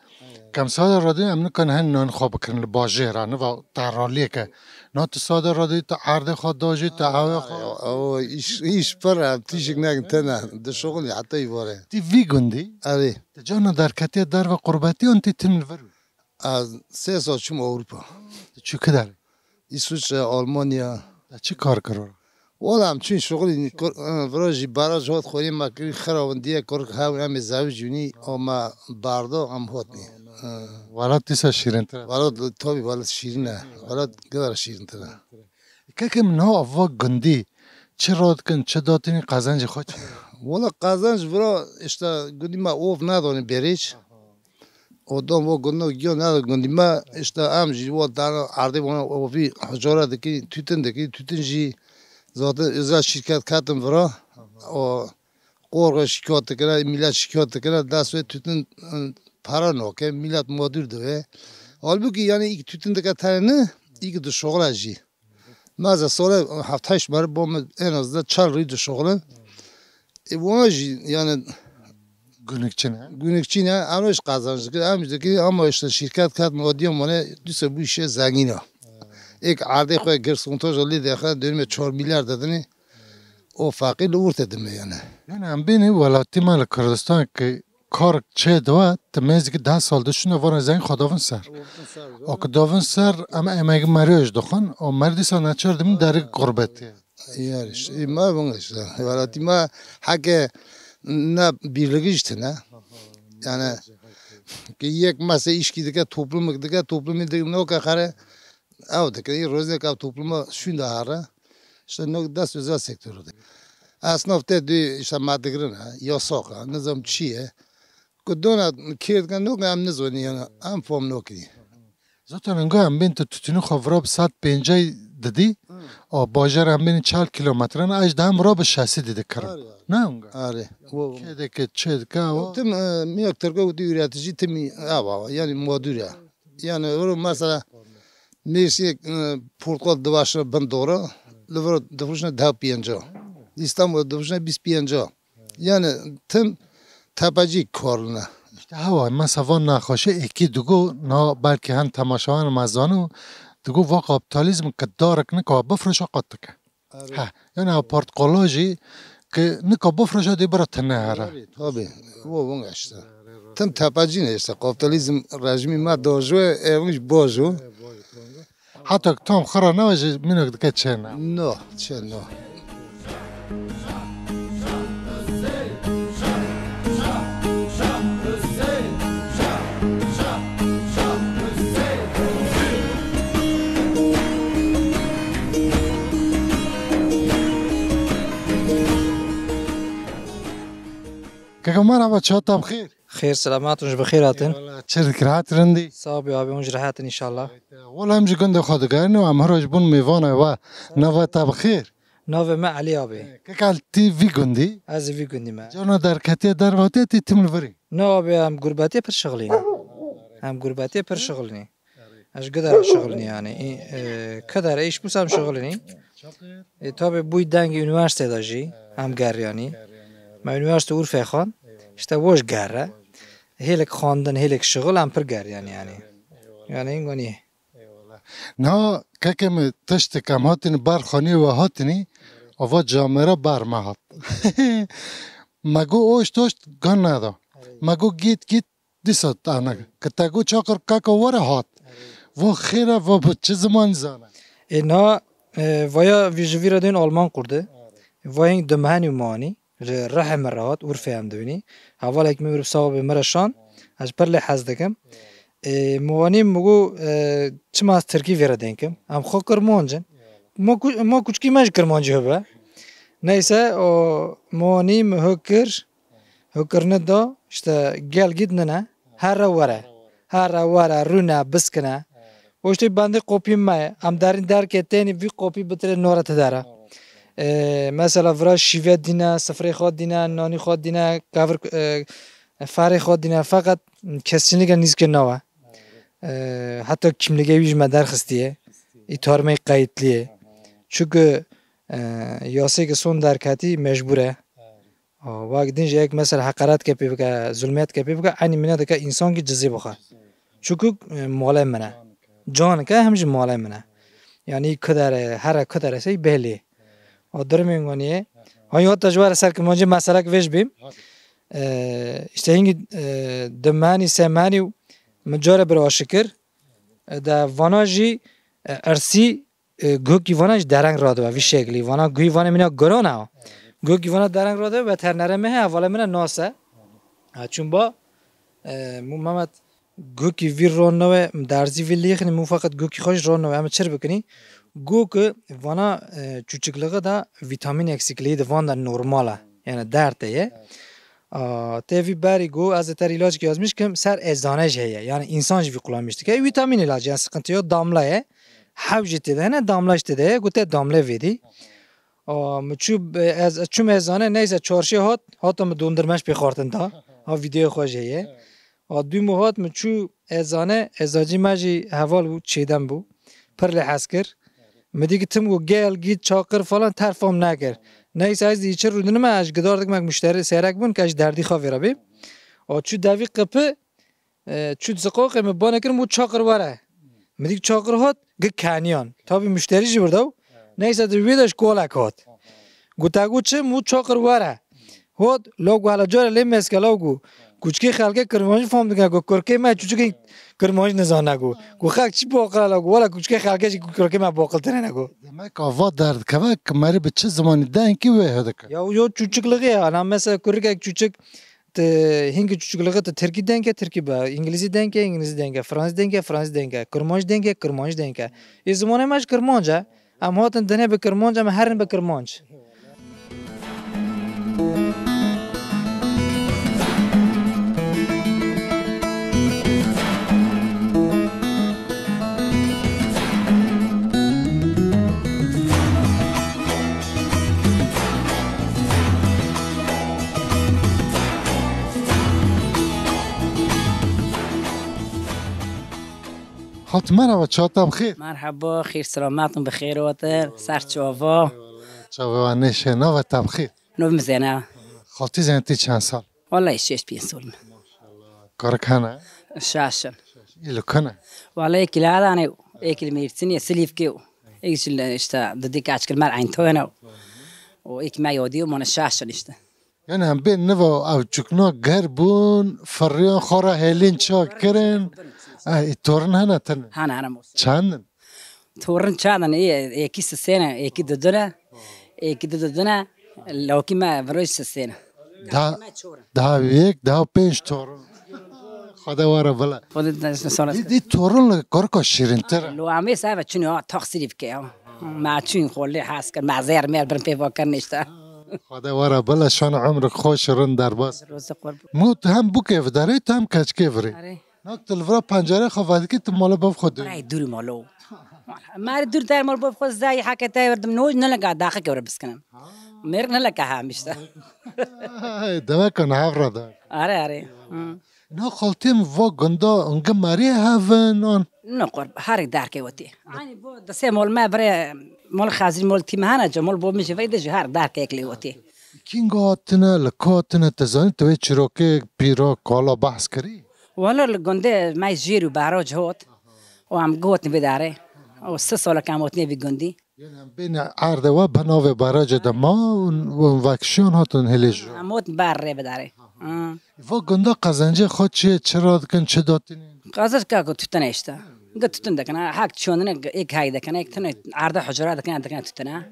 Kem sade radî em nikan hen nan xwe bikirin li bajêra, niva te raliyeke. Na tu sade radî, tu erdê xwe dajî, tu ewê xwe. Ew, ew, îş, îş pir e, em tîşik nekin tene. Dişuxulî heta îvarê. Tî vî gundî? Erê. Ti carna derketiye derve qurbetî an tî tim li vir bî? Ez sê sal çûm Ewropa. Tu çû ki derê? Îswîçre, Almanya. Te çi kar kir ora? Wala em çûn şixulî kor-, e, vira jî baraj hat xwênê me kirî xira windiye kor hewn em ê zewicînî, o me bardo em hotnî. E. Welat dîsa şîrintir e. Welat tabî welat şîrin e. Welat gidar şîrintir e. Keke min ha va gundî çi radikin, çi datinî, qezencê xwe çi? Wala qezenc vira işte gundî me ov nadonî berêç. O dom vo gundî giyo nada gundî me işte em jî vo dana erdê vona ovî hijara dikî, tütün dikî, tütün jî zaten özel şirket ketin vira. O qorxe şikayet dikire, millet şikayet dikire, dest ve tütün, ı, para noke, millet mağdur dibe. Halbuki yani ilk tütün dike tane ne, ilk dişoğla jî. Meze sole heft heşt meriv bo min en azından çar rî dişoxilin. E, wana jî yani Günükçü ne? Günükçü ne? Em jî qazanç dikin, em jî dikin ama işte şirket ket madiyan mane duse bu işe zengîn e. Ek erdê xwe gir sontaj lê dexe dönüme çar milyar dedini. O fakir li urte dime yani. Yani em bênî welatî me li Kurdistan ki kar çê diwe, tu mêzikî deh sal dişûne vana zeng xwe davin ser. O ku davin ser, em emegî meriyo ji dixwin, o merdî sa neçar dimin derî qurbetî. Yar işte, e, ma bin işte. Welatî ma heke ne birligi ji tine. Yani ki yek mase işkî dike, toplumik dike, toplumî dike, noke xere, ew dike, î roznek ev topluma şûnde here. İşte nok dest özel sektörü de. Esnaf te dû işte ma digrin e, yasak e, nizam çi ye. Ku dona kêr dikin, nok em nizanî yani, em fam nokirî. Zaten engo em bên tu tütünü xwe vira bi sed pêncay didî, Hı. a bajar em bên çar kilometre ne, ez de em vira bi şesî didî kirim. Arê, arê. Ne engo? Arê. Wo, wo. Kê de ke çê dike, wo. Tim, e, miyak Tirka û üretici tim, e, ava, yani mağdur ya. Yani öyle mesela Mêrsiyek, e, portqal dibaşe bin dora, li vir difroşne deh pênca. İstanbul difroşne bîst pênca. Yani tim tepecî karline. İşte hewa, mesela van nexweşe êkî digo, na belkî hen temaşevan me zano, digo va kapitalizm ki darek nika bifroşe qat dike. Arê. Ha, yani ew portqala jî ki nika bifroşe dê bira tine here. Arê, tabii. Wo, wo işte. Tim tepecî ne işte. Kapitalizm rejimî me dajo, e, ew jî bajo. Heta ki tam xira ne ji mînak dike çê ne. No, çê no. Kaka merhaba, çawa te bi xêr? Xêr, selamet, hûn jî bi xêr hatin. Eyvallah, çi dikir, hat rindî? Sağ ol abi, hûn jî rehat in inşallah. Wala em ji gundê xwe digerin û em hiro ji bûn mêvana we. Nava te bi xêr? Navê me Elî abi. Kek Elî, tî vî gundî? Ez vî gundî me. Carna derketiye derve hatiye tî tim li virî? Na abi, em gurbetê pir şixilîne. Em gurbetê pir şixilîne. Ez ji gidara şixilîne yani. Î, e, kidara îş bûsa em şixilîne. E, tabi bûy dengê üniversite de jî em geriyanî. Me üniversite Urfê xwend. İşte woj gerre. Hêlek xwendin, hêlek şixil em pir geriyanî yani. Yani îngonî. Eyvallah. Niha keke min tiştek em hatinî ber xaniyê we hatinî, ava camêra ber me hat. Me got oşt oşt gan neda. Me got git git dîsa tane. Ki te got çakir keke were hat. Vo xêre, vo bi çi ziman zane. E na, e, vaya vî ji vî re dên Alman kurdi. Vayên dimhenî manî. Ji rihê min re hat, Urfê em dibînî. Hevalek min wî bi sawa bê min re şand. Ez pir lê hez dikim. Ê, min wanî min got, e, çima ez tirkî vê re deng kim? Em xwe kirmanc in. Ma ku-, ma kuçkî me ji kirmancî hebe. Neyse, o, min wanî min hok kir. Hok kirine da, işte, gel git nine. Here were. Here were, rûne, biskine. O işte bandê kopî me ye. Em derin derkê tênî vî kopî bitirê nore ti dere. Ee, mesela vira şîve dîne, sifrê xwe dîne, nanî xwe dîne, kevir, e, ferê xwe dîne. Feqet kesinlikle nîzkê nawe. Ee, heta kimlîgê wî ji me derxistiye. Îtar me qeytliye. Çünkü, e, yasê ki son derketî mecbur e. Aa, wek din jî yek mesela heqaret ke pê bike, zulmiyet ke pê bike, eynî mîna dike însan kî cizî bixe. Çûkûk, e, malê min e. Canik e, hem jî malê min e. Yanî kudere, here kudere sey belê. O durumên gonî ye. Hay hatta ji were ser kirmancî meselek vêj bîm. E, işte hingî, e, di menî, se menî û min care bir aşikir. E, de vana jî, e, ersî e, gokî vana ji dereng radibe, vî şeklî. Vana guhî vana mîna giran e. Gokî vana dereng radibe, veterinere me heye, hevalê min e nase. Ha, çûn ba, e, mû Mehmet gokî vî ron newe, derzî vî lîxinî, mû feqet gokî xwe ji ron newe. Em çir bikinî? Gok vana, e, çûçikliği de vîtamîn eksikliği de van de normal e. Yani dert e ye. A, tê vî berî got, ez ê te rê îlacekî yazmîş kim, ser eczane jî heye. Yani insan jî vî kullanmîş dike. Vîtamîn îlacı, yani sıkıntı yok, damla ye. Hew jî tê de hene, damla jî tê de heye. Got te damle vêdî. A, min çû, ez, ez çûm eczane, neyse çarşiyê hat, hata min dondurmeş pê xwartin da. Ha, videoya xwe jî heye. A, dû min hat, min çû eczane, eczacî me jî heval bû, Çêdem bû. Pir lê hez kir. Min dî ki tim got gel, gît, çaqir falan, terfa min nekir. Neyse ez dî çi rûdinime, ez ji gidar dikim, ek muşterî seyrek bûn, ke ji derdî xwe vêre bê. O çû devî qipi, e, çû ziqoqê min bane kirim û çaqir were. Min dî çaqir hat, gi keniyan. Tabî muşterî jî birdaw. Neyse di wê de ji kolek hat. Got te got çi? Min çaqir were. Hot, law got hela cara lê meske law got. Kuçkê xelkê kirmanjî fam dike got kurkê me çûçikê kirmanjî nizane got. Got xelk çi boqila law got. Wala kuçkê xelkê jî kurkê me boqiltine ne got. Demek ava derdikeve ki merî bi çi zimanî dengkî wê hidike. Ya yo çûçikliği ya. Ana mesela kurikek çûçik ti hingî çûçikliği ti tirkî dengke, tirkî be. İngilizî dengke, İngilizî dengke. Fransî dengke, Fransî dengke. Kirmanc dengke, kirmanc dengke. Ê zimanê me ji kirmanc e. Em hatin dinê bi kirmanc, em herin bi kirmanc. Hat merhaba, çata bi xêr. Merhaba, xêr selamet û bi xêr hatin, ser çava. Çava nêşe, nava te bi xêr. Nov mizena. Xaltî zenî tê çend sal? Vallahi şeş pênc sal min. Karik hene? Şaş in. Î li ku ne? Vallahi êkî li Adanê, êkî li Mêrsînê, Silîfkê û êk jî li işte didî kaçkir mer Eyntoyene û êk me yodî û mane şaş in işte. Yani em bên niva ev çûkna ger bûn, firiyan xwe re hêlîn çak kirin. Eh, î torin hene tine? Hene, hene mos. Çend in? Torin çend in? Ê, êkî sisêne, êkî dudune, êkî du dudune, lawkî me viroj sisêne. Daha, daha yek, daha pênc torin. Xwedê were bile. Xwedê de sonra. Dî, dî torin li korka şîrintir. Lo amê seve çün ya taksîrî bike ya. Ma çün xolê has kir, ma zêr mêr birin pê va kirin işte. Xwedê were bile, şan umrik xweş rin derbas. Roze qurban. Mû tu hem bûkê vidarê, tu hem keçkê virê. Arê. Nak tu li vira pencerê xwe vedikî, tu mala bav xwe dû. Ray dûr malo. Mari dûr der mal bav xwe zay heke te verdim. No, ne leka daxik were biskinin. Mêrik ne leka hem işte. Deveka ne hev re de. Arê, arê. Hı. Na xaltê min va gunda ingi merî hevin an. No qor, harî derkê wetî. Ani bo desê mol me vire, mol xazî mol tî me hene, mol bo min jî veyde jî har derkê eklê wetî. Kînga hatine, li ku hatine, te zanî tu wê çîrokê pîra kala behs kirî? Wala li gundê me jêr û baroj hot. Û em gotin vê darê. Û sê salek em hotine vî gundî. Yanî em bêne erdê we bi navê barajê de ma û, û vekşiyan hatin hêlê ji. Em hot ber rê bidarê. Ha. Va gunda qezencê xwe çi ye, çi radikin, çi datinên? Qezenc ka ku tutine işte. Gi tutun dikine, hak çiyonine, êk hay dikine, êk tine erdê hucra dikine, dikine tutine.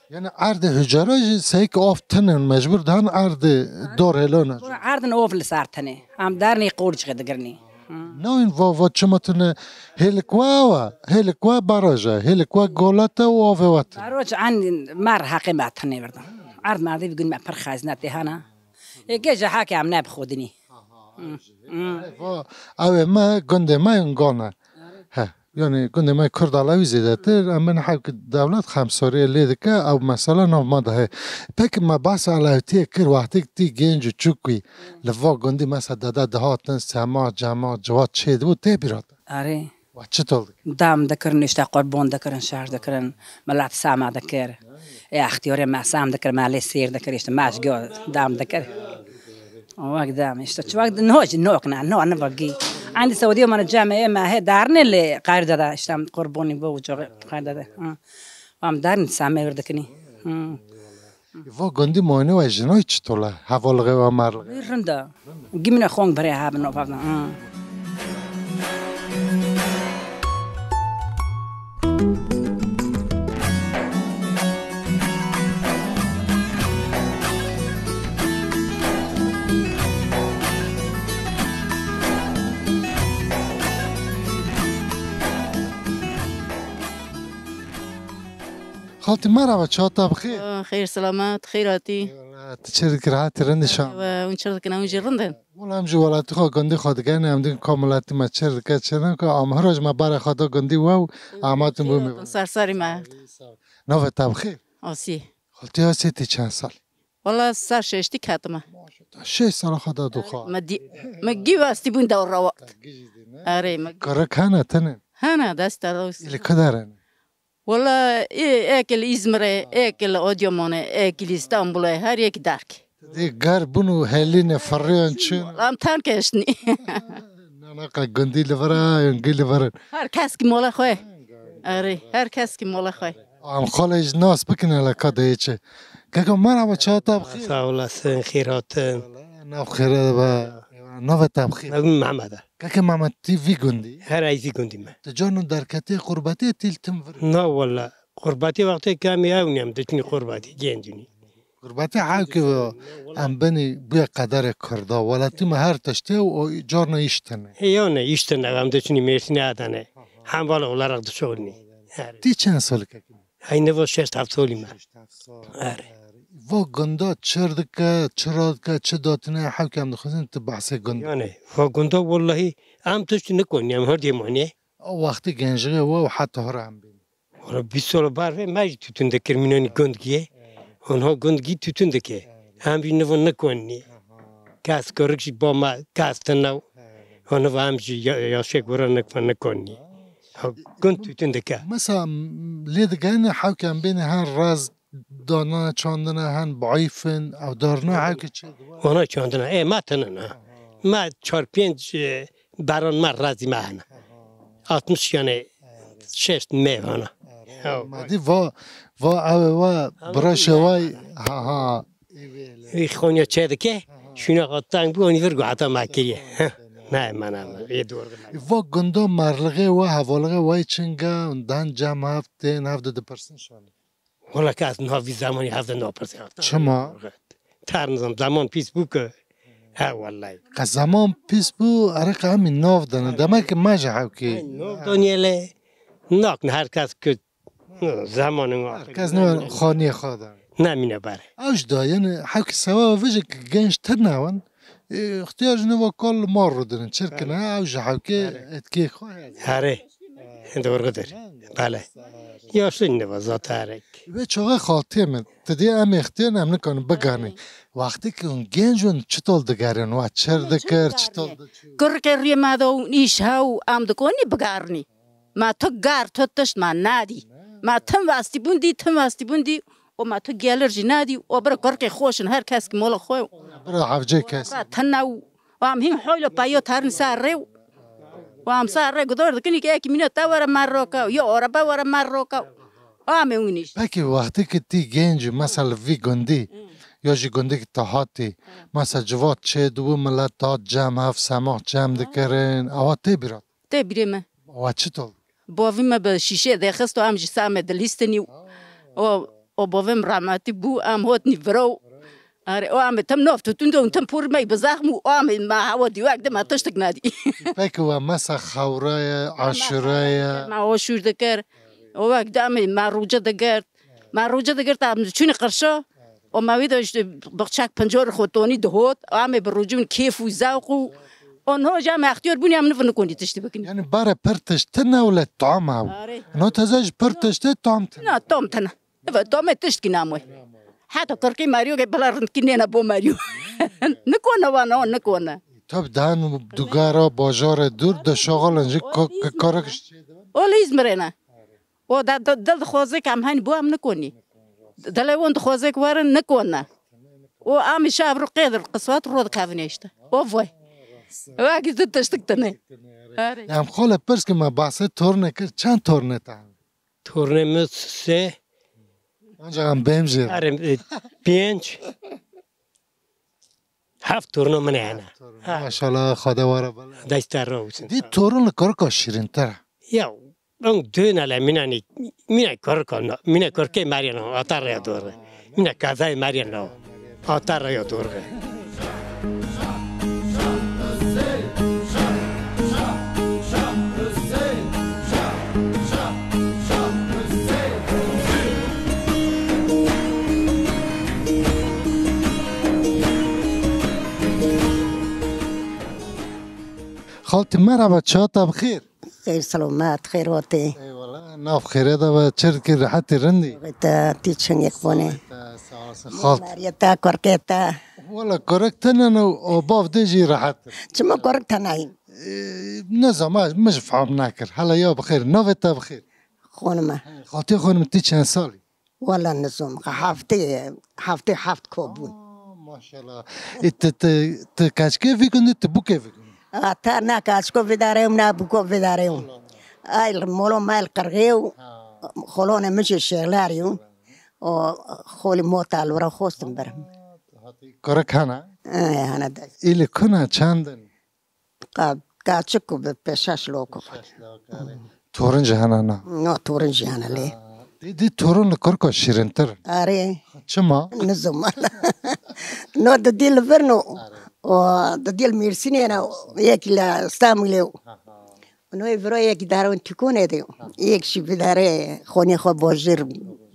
Yani erdê hucra jî seyik av tinin, mecbur dan erdê dor hêlona. Erdin av li ser tine. Em dernê qor çiqe digirinî. Navîn va, va çima tune hêlik we ew e, hêlik we baraj e, hêlik we golet e û avê we tune. Baraj an mer heqê me tine verda. Erd merdê bi gün me pir xezne tê hana. Ê gece hake em ne bi xwe dinî. Va, ew ê me, gundê me Ungan e. He, yani gundê me Kurd Alewî zêdetir, em bin hewk dewlet xemsoriyê lê dike, ew mesela nav me de heye. Peki me behsa Alewtiyê kir, wextêk tî genc û çûk wî, li va gundî mesela dede dihatin, sema, cema, ciwat çêdibû, tê bîra te? Erê. Wa çi tol dikin? Dem dikirin, işte qurban dikirin, şer dikirin, milet sema dikir. Ê extiyarê me sem dikir, me lê sêr dikir, işte me ji go dem dikir. Wek dem, işte çi wek no jî nok ne, no ne vagî. Endî Sewdî mane cemê me he darne li Qerdê de, işte, qurbonî bo uco Qerdê de. Ha. Am darne same vir dikinî. Ha. Va gundî moyne we jinoy çitol e? Hevalixê we merlixê? Wî rinda. Gimine xong bere ha bin o pavdan. Ha. Xaltî merhaba, çawa te bi xêr? Aa, xêr selamet, xêr hatî. Eyvallah, tu çi dikî, rehat î, rind î şan? Ewa, hûn çi dikin, hûn jî rind in? Wela em jî welatî xwe gundî xwe digerîne, em dîn ka miletî me çi dike, çi nake, em hîroş me berê xwe da gundî we û amatîn bû me. Xêr hatin, ser serî me. Navê te bi xêr? Asî. Xaltî Asî, tî çend sal? Wela ser şeştî ketime. Maşallah. Şeş sala xwe da dixwe. Me dî-, me gî westî bûn dewr rawat. Erê, me. Kirik hene, tinin? Hene, dest de dost. Îlî kidere ne? Wela, ê, êkê li Îzmirê, êkê li Adıyamanê, êkê li Îstanbulê, her yek derk. Dê ger bûn û helîne, firiyan çin. Em terk eştnî. Na, na, qe gundî li vir e, yan gî li vir in? Her kes ki mola xwe. Erê, her kes ki mola xwe. Em xalê jî nas bikin hele ka dê çi. Keko merhaba, çawa te bi xêr? Sağ olasın, xêr hatin. Nav xêre be. Navê te bi xêr? Navê Mehmet e. Keke Mehmet, tî vî gundî? Her ay vî gundî me. Ti carna derketê qurbetê tîl tim vir? Na wala. Qurbetê wextê ke em ê ew nêm diçinî qurbetî, gêncînî. Qurbetê hewkê ve em binî bûye qederê Kurda. Welatî me her tiştê û carna îş tine. He, ya ne, îş tine, em diçinî Mêrsînê adane. Hemval olarak dişolnî. Her. Tî çend solî keke? Hey, nivo şeşt heft solî me. Şeşt heft sal. Erê. Va gunda çir dike, çira dike, çi datine, hewkê em dixwazin tu behsê gund. Yani, va gunda wallahî em tişt nikonî, em her dê manê. O wextî gencixê we û heta hora em bîn. Wala bîst sal bar ve me jî tütün dikir, mînanî gund giye. Onha gund gî tütün dike. Em jî nivo nikonî. Kes kurik jî ba me, kes tine. He. Haniv em jî ya-, yaşê gora nik-, nikonî. Ha, gund tütün dike. Mesela, m-, lê digerîne hewkê em bêne hen raz dana çandine, hen baîfin, ew darna hewkê çi? Wana çandine. Ê, me tinin ha. Me çar pênc, e, beran me razî me hene. Altmış yani şeş me hene. Ew. Me dî va, va ew ê we, bira şeway, ha, ha. Wî Konya çê dike, şûna xwe teng bû, onî vir got, heta me kiriye. Heh, ne, me ne, me, ê doğru me. Va gunda merlixê we, hevalixê we çinge, dan cem hev tên, hev de dipirsin şanî. Wala ke ez nav vî zemanî hev de napirsin. Çima? Ter nizam, zaman pîs bû ke. He, wallahî. Ke zaman pîs bû, erê ke em ê nav dene. Demek ki me ji hewkê. Nav daniyê lê, nakne her kes ke Zamanın Her kes ne xaniyê xwe de. Nemîne ber. Ew jî da, yani hewkî sewa vijik genç tine wan, e, ixtiyar jine va kal mar rûdinin. Çirkin ha, ew ji hewkê etkê xwe. Herê. Doğrudur. Bale. Yaşlı ne va zatarek. Ve çoğu xaltiyê min. Ti dê em ixtiyar em nikarin bigarin. Wextê ki hûn genç in, çitol digerin, wa çir dikir, çitol di- Kurikê riyê me de û nîş hew em dikonî bigarinî. Ma tu gar, tu tişt ma nadî. Ma tim vastîbûn dî, tim vastîbûn dî û ma tu gelir jî nadî û bira kurkê xweş in, her kes ki mola xwe. Bira hevcê kes. Ka tena û am hîn hoylo payo tarin sa rê û am sa rê gudor dikin ki eki mine ta were marroka, yo oraba were marroka. Ame wî nîşt. Peki wextê ki tî genc, mesela vî gundî, ya jî gundî ki te hatî, mesela civat çê dibû, milet dihat cem hev, semah cem dikirin, ewa tê bîra? Tê bîrê me. Wa çito? Bavî me bi şîşê dexist û em jî same dilîstinî û o, o bavê min rehmetî bû, em hotnî viro. Erê, o em tim nov tutun de, tim pûr me bi zexm û o em ma hewa dî wek de me tiştik nedî. Peki we mesa xewra ye, aşure ye? Me aşûr dikir. O wek de em me rûce digirt. Me rûce digirt, em çûnî qirşa. O me wî de işte bixçek pincor xwe tonî dihot. Em ê bi rûcûn kêf û zewq û onho jî em extiyar bûnî em nivin nikonî tiştî bikin. Yani bare pir tişt tine wile tam ew. Arê. No teze ji pir tiştê tam tine. Na tam tine. Eve tam e tişt ki nam we. Heta kirkî Mario ke bela rindkî nêne bo Mario. Nikone wana, nikone. Tabi dan dugara bajara dur de şaxalin ji ko-, karak. O li Îzmirê ne. O da, da, dil dixwaze ke em henî bo em nikonî. Dilê wan dixwaze ke werin nikone. O em şav ru qêdir qiswet ro dikevine işte. O vay. Wekî tu tiştik tune. Erê. Em xwe li pirs ke me bahsê tornê kir, çend tornê te hene? Tornê min sê. Ancak em bêm jê re. Erê, e, pênc. Heft torno min hene. Ha. Maşallah, Xwedê were bela. Dest te razî olsun. Dî torn li kurika şîrîntir e. Ya, ew dönele mîna nî, mîna kurika na, mîna kurkê meriyana, ata rêya dor. Mîna kazayê meriyana, ata rêya dor. Xaltî merhaba, çawa te bi xêr? Xêr selamet, xêr hatî. Eyvallah, nav xêrê de be, çi dikî, rehetî, rindî? Te tî çingek bone. Sağ olasın, sağ olasın. Xalt. Meriyê te, kurkê te. Wala kurek te ne, ne, o bav de jî rehet. Çima kurek te nayî? Ee, ne zaman, min jî fehm nakir. Hala ya bi xêr, navê te bi xêr. Xonime. Xaltê xonim, tî çend salî? Wala nizom, heftê, heftê heft ko bûn. Aa, maşallah. E, tu, tu, tu keçkê vî gundî, tu bûkê vî gundî? A, ta na keçko vî darê û na bûko vî darê û. Ay, molo me li qirxê û, ha, xolonê min jî şêxlarî û. O, xolî mota li wira xostim birim. Aa, tu hatî kurek hene? E, hene de. Îlî kuna çend in? Ka-, kaçik ku bi pêşeş loko. Pêşeş loko, erê. Torun jî hene na? No, torun jî hene lê. Aa, dî, dî torun li kurka şîrintir. Erê. Çima? Nizom. No, di dî li vir no. Erê. O, di dî li Mêrsînê ne, yekî li Stenbolê. Ha, ha. No, ê viro yekî darewin tîkonê de. Ha. Yek jî bidare xonê xwe bojêr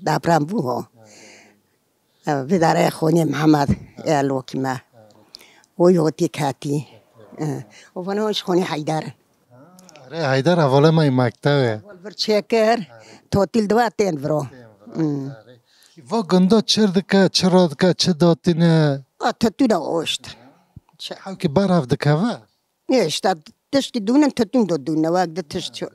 dapran bû ho. Vî darê xonê Mihemed, e, lokî me. O yotî ketî. E, o vana ji xonê Heyder. Erê, Heyder hevalê me yê mektebê. Vir çêkir, totîl diwa tên viro. Hmm. Va gunda çir dike, çi radike, çi datîne? A, tetû de oşt. Hewkî berhev dikeve? Nê, işte tiştî dûnin, titûn do dûne, wek di tişt çû.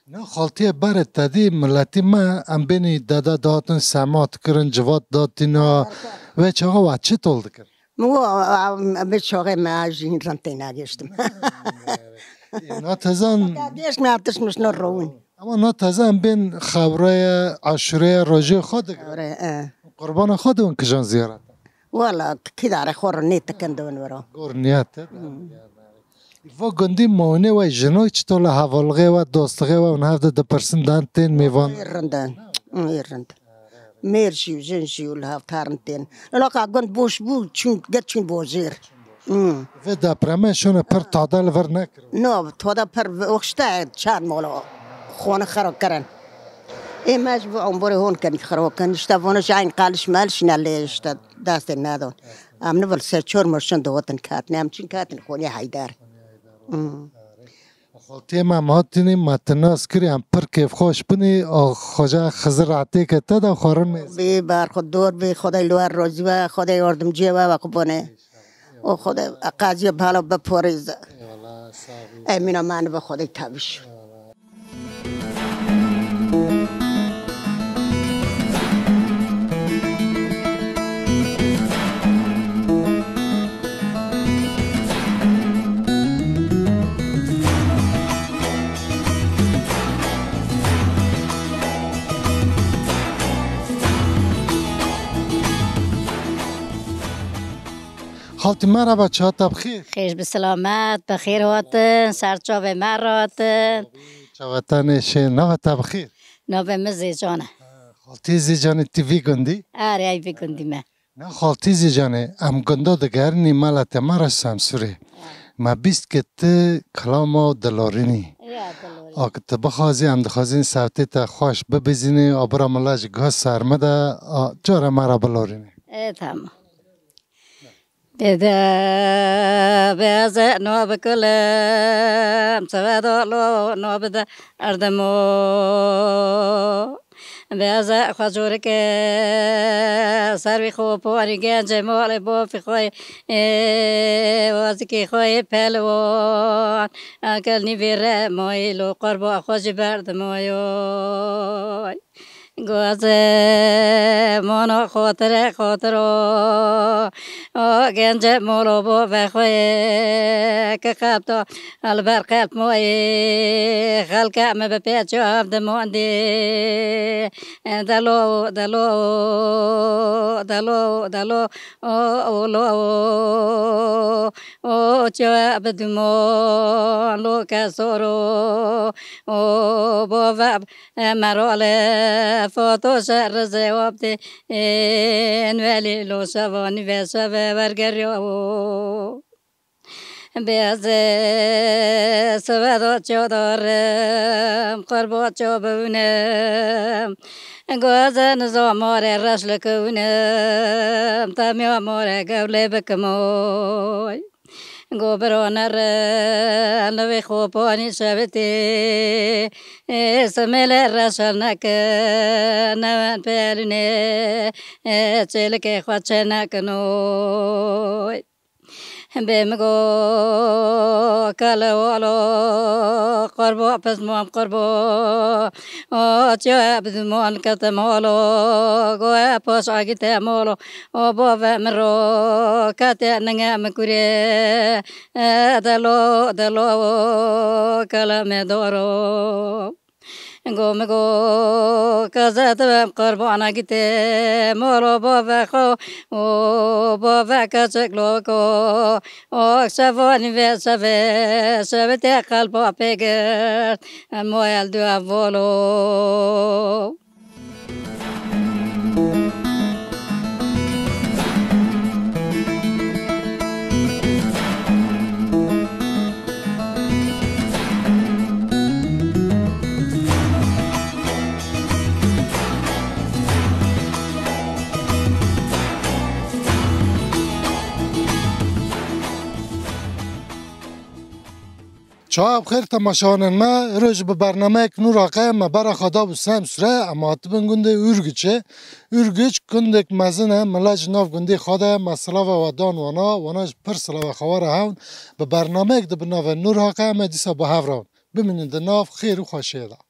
Na xaltiyê berê te dî miletî me, em bênî dede datin, semat kirin, civat datîna, wê çaxa we çi tol dikir? Min got, em, em, vê çaxê me jî hîn rind tê negihiştim. Na tezan. Gêşt me artişmiş no rowin. Ama na tezan bên xewreye, aşureye, rojê xwe dikir. Xewre, e. Qurbana xwe dibin kijan ziyaret. Wala, kî dare xwe re nê tikin dibin wero. Gor niyet e. Hmm. Va gundî mawinê we jinoy çito li hevalixê we, dostixê we, hûn hevde dipirsin dan tên mêvan? Ê rind in. Ê rind. Mêr jî û jin jî û li hev tarin tên. Laka gund boş bû, çûn, get çûn bojêr. Hmm. Vê depremê şûne pir tada li vir nekir. No, tada pir oxşte çar molo. Xone xero kirin. Ê me ji bo umborê hon kenî xero kin. İşte vano ji eyn qaliş melişine lê işte destê nedon. Em nivil se çor mirşin dihotin katin. Em çin katin xonê Heyder. Hmm. Xaltiyê me, em hatinî, me ti nas kirî, em pir kêfxweş binî, a xweca Xizir etêke te de xwarin mêz. Bê bar xwe dor bê, Xwedê li we rozî we, Xwedê yardimciyê we, we qubone. O Xwedê qaziyê bala biparêze. Eyvallah, sağ ol. Emîna me nibe Xwedê tebiş. Xaltî merhaba, çawa te bi xêr? Xêr bi selamet, bi xêr hatin, ser çavê me ratin. Çava te nêşê, nava te bi xêr? Navê min Zêcan e. Xaltî Zêcanê, tu vî gundî? Erê, ey vî gundî me. Na xaltî Zêcanê, em gunda digerinî mala te me re Semsûrê. Me bîst ke tu kilama dilorînî. Ya, dilorîn. A ke tu bixwazî, em dixwazîn sewtê te xweş bibizînî, a bira mila ji guh ser me de, a, cara me re bilorînî. E, tamam. Bide beze no bikulim, seveda lo no bide erdemo. Beze xwe corike servî xwe porî gencê malê bofî xwe, wazikê xwe pelwan. Akel nîvê re mayî lo qurba xwe ji berdemo yoy. Goze mono xotire xotiro, o gence molo bo vexwe ki qepto alber qelp moye xelke me bi pêço ev dimondê. Delo, delo, delo, delo, o, o, lo, o, o, ço bi dumon lo kesoro, o, bo ve Merole foto şer zewabtê, ên welî lo şevanî ve şeve wergeriyo. Bêze seve do çodarim, qurbo ço biwnim. Goze nizo more reş likewnim, temiyo more gewlê bikimoy. Go biro nere, li wê xopanî şevitê, ê simêlê reşel neke, newen pelûnê, ê çêlikê xwe çê nekinoy. Bê min go kele walo, qurbo pismam qurbo, o çi bidimon kete molo, go e poş agite molo, o bo ve min ro kete ninge min kurê, e delo, delo, kele me doro. Go min go keze divim qurbana gitê molo bo ve xo, o bo ve keçik loko, o şevanî ve şeve, şeve te qelba pê girt, moyel dua volo. Çawa bi xêr temaşevanên me, îro jî bi bernameyek nû raqe me bera xwe da bû Semsûre, em hatibin gundê Ûrgiçê. Ûrgiç gundek mezin e, milet ji nav gundê xwe de ye, me silava we dan wana, wana jî pir silava xwe were hewn. Bi bernameyek di bi navê nû raqe em ê dîsa bi hev re hon. Bimînin di nav xêr û xweşiyê de.